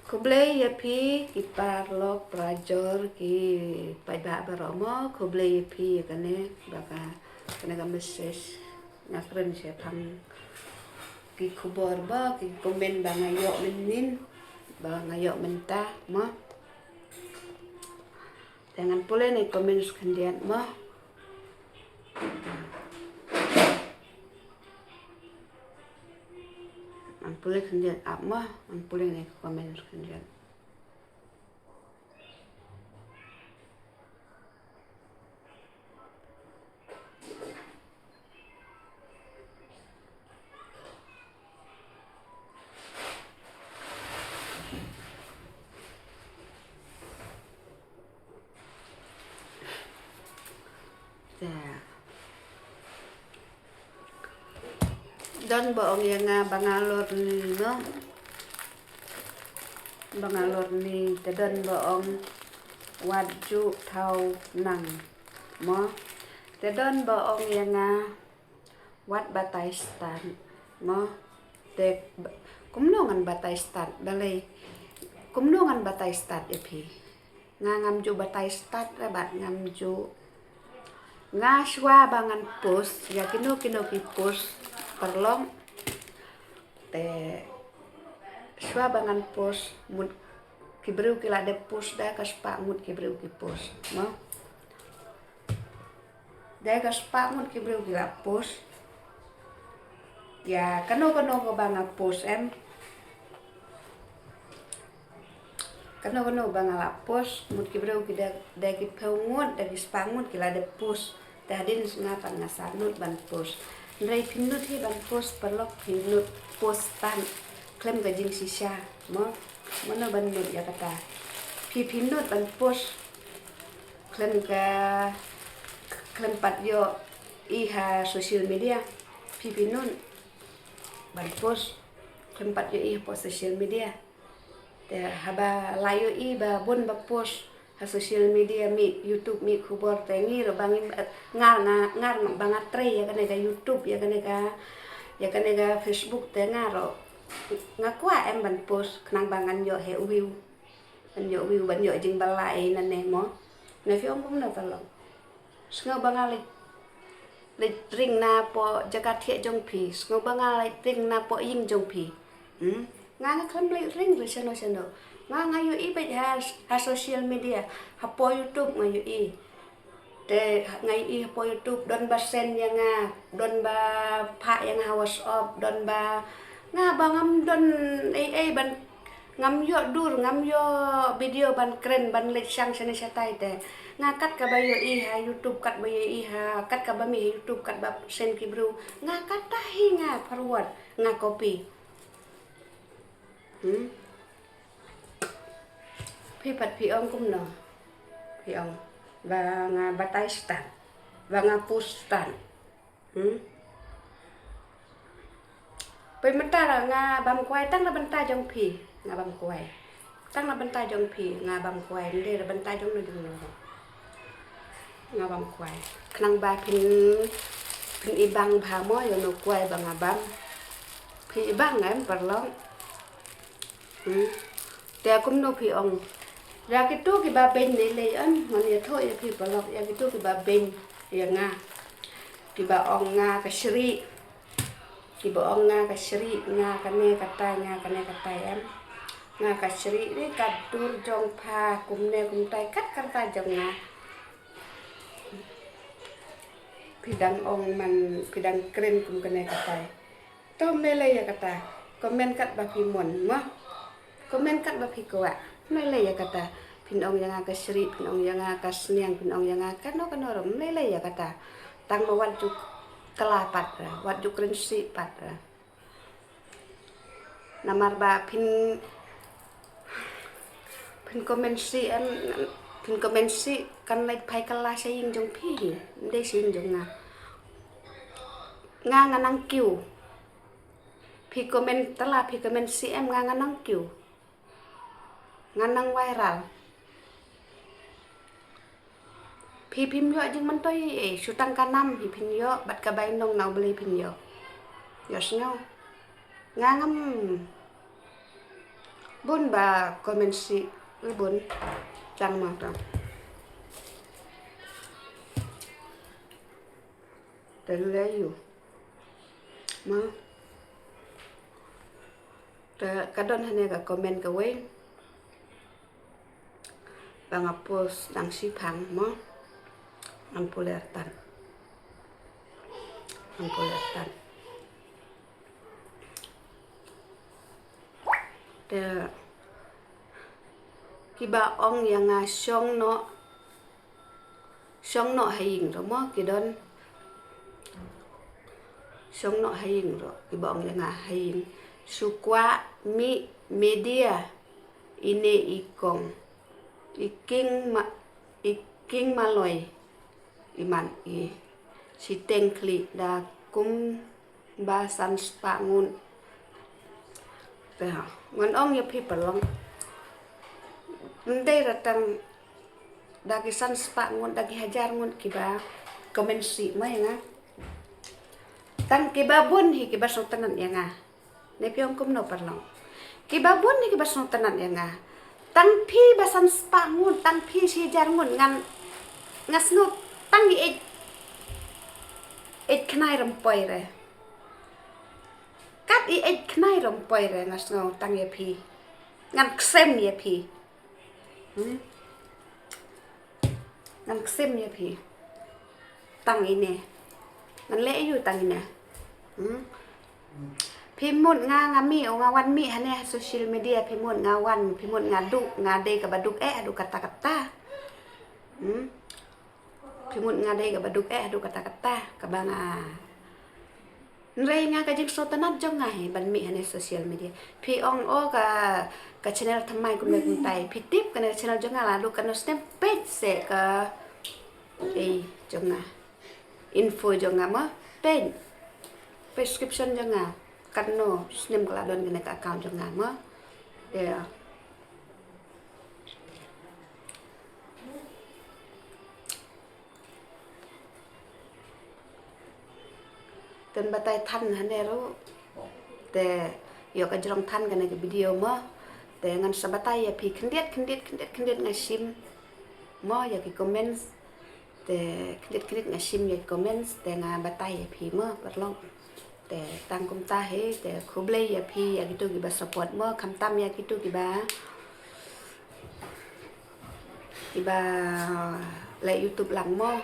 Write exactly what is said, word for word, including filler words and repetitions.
Khublei ïa phi ki paralok parajor ki paidbah baroh mo, khublei ïa phi ïa kane ba ka, kane ka message nga kren shaphang ki khubor ba ki comment ba nga ïoh mynnin, ba nga ïoh mynta mo. Te ngan pule na ki comments khyndiat mo. Ngan pule khyndiat ap mo, ngan pule na ki comments khyndiat. Te don ba ong ïa nga ba nga lorni no. Ba nga lorni, te don ba ong wat ju thaw nang mo. Te don ba ong ïa nga wat batai stad mo. Te kumno ngan batai stad balei? Kumno ngan batai stad ïa phi? Nga ngam ju batai stad re bad ngam ju. Nga shuwa ba ngan post ïa kino kino ki post paralok. Te shuwa ba ngan post mut ki briew ki la dep post da ka spah ngut ki briew ki post mo. Da ka spah ngut ki briew ki la post ïa kano kano ko ba nga post em. Kano kano ba nga la post mut ki briew ki da, da ki phew ngut, da ki spah ngut ki la dep post. Te hadien nga pat nga sah nud ban post. Hynrei phin nud hi ban post paralok, phin nud post tan khlem ka jingshisha mo. Mano ban nud ïa kata? Phi phin nud ban post khlem ka, khlem pat ïoh i ha social media. Phi phin nud ban post khlem pat ïoh i ha social media. Te haba la ïoh i ba bun ba post ha social media, mih YouTube, mih khubor, te ngi ruh ba ngi, nga, nga, nga ruh ba nga trei ïa kane ka YouTube, ïa kane ka, ïa kane ka Facebook, te nga ruh nga kwah em ban post khnang ba ngan ïoh hi u view. Ban ïoh view, ban ïoh jingbatai nangne mo. Ne phi ong kumno paralok? Sngew ba nga leit, leit ring na poh jaka thiah jong phi, sngew ba nga leit ring na poh ïing jong phi. Hmm? Nga, nga khlem leit ring re shano shano. Nga, nga ïoh i beit ha, ha social media, ha poh YouTube nga ïoh i. Te nga ïoh i ha poh YouTube don ba send ïa nga, don ba phah ïa nga ha WhatsApp, don ba, nga ba ngam don ei ei ban Ngam ïoh dur, ngam ïoh video ban kren, ban leit shang shane shatai te. Nga kat kaba ïoh i ha YouTube, kat ba ïoh i ha, kat kaba mih ha YouTube, kat ba send ki briew. Nga kata hi nga forward, nga copy. Hmm? Phi pat phi ong kumno? Phi ong ba nga batai stad, ba nga post stad. Hmm? Pynmynta la nga bam kwai tang na bynta jong phi, nga bam kwai. Tang na bynta jong phi, nga bam kwai, ym dei na bynta jong no jong no. Nga bam kwai. Khnang ba phin, phin ibang bha mo ïa no kwai ba nga bam. Phi ibang em paralok. Hmm. Te kumno phi ong. Ïa kito kiba beiñ ne lei em, ngan ïathuh ïa phi paralok, ïa kito kiba beiñ ïa nga. Kiba ong nga ka shrieh. Kiba ong nga ka shrieh, nga kane katai, nga kane katai em. Nga ka shrieh ne ka dur jong pha kumne kumtai kat kata jong nga. Phi dang ong man, phi dang kren kum kane katai. To ym lei lei ïa kata. Comment kat ba phi mon mo. Comment kat ba phi kwah. Ym lei lei ïa kata. Phin ong ïa nga ka shrieh, phin ong ïa nga ka sniang, phin ong ïa nga kano kano ruh. Ym lei lei ïa kata. Tang ba wat ju kylla pat ra, wat ju kren sih pat ra. Namar ba phin, phin comment sih em, phin comment sih kan leit phai kylla sha ïing jong phi hi. Ym dei sha ïing jong nga. Nga nga nang kiew. Phi comment tala, phi comment sih em, nga nga nang kiew. Nga nang viral. Phi phim ïoh jingmyntoi ei ei, shu tang ka nam hi phin ïoh, bad ka bainong na U Blei phin ïoh. Ïohsngew. Nga ngam Bun ba comment shi, bun. Chang ma ta. Te lei ïa u. Ma. Te ka don hangne ka comment kawei. Ba nga post dang shiphang mo. Ngan pule artat. Ngan pule artat. Te kiba ong ïa nga shong noh, shong noh ha ïing ruh mo ki don. Shong noh ha ïing ruh kiba ong ïa nga ha ïing. Shu kwah mih media ine i kong. I king ma, i king maloi. I man i shiteng khlieh da kum ba san spah ngut. Te ngan ong ïa phi paralok. Ym dei ra tang da ki san spah ngut, da ki hajar ngut kiba comment shi ma ïa nga. Tang kiba bun hi kiba sngewtynnat ïa nga. Ne phi ong kumno paralok. Kiba bun hi kiba sngewtynnat ïa nga. Tang phi ba san spah ngut, tang phi shi hajar ngut ngan, nga sngew tang i eit, eit khnai rympoi re. Kat i eit khnai rympoi re nga sngew tang ïa phi. Ngan ksem ïa phi. Hmm? Ngan ksem ïa phi. Tang ine. Ngan leh ïa u tang ine. Hmm? Phi mut nga nga mih, o nga wan mih hane ha social media, phi mut nga wan, phi mut nga duk, nga dei kaba duk eh haduh katta katta. Hmm? Phi mut nga dei kaba duk eh haduh katta katta, kaba nga. Hynrei nga ka jingsngewtynnat jong nga hi ban mih hane social media. Phi ong o ka, ka channel thymmai kumne kumtai. Phi tip kane ka channel jong nga la duk katno snem, peit se ka, eh, jong nga. Info jong nga mo, peit. Peit subscription jong nga. Katno snem ka la don kane ka account jong nga mo. Ïa. Te ngan batai than hane ruh. Te ïoh ka jrong than kane ka video mo. Te ngan sa batai ïa phi khyndiat, khyndiat, khyndiat, khyndiat nga shim mo ïa ki comments. Te khyndiat khyndiat nga shim ïa ki comments, te nga batai ïa phi mo paralok. Te tang kumta hi, te khublei ïa phi ïa kito kiba support mo, khamtam ïa kito kiba, kiba leh YouTube lang mo.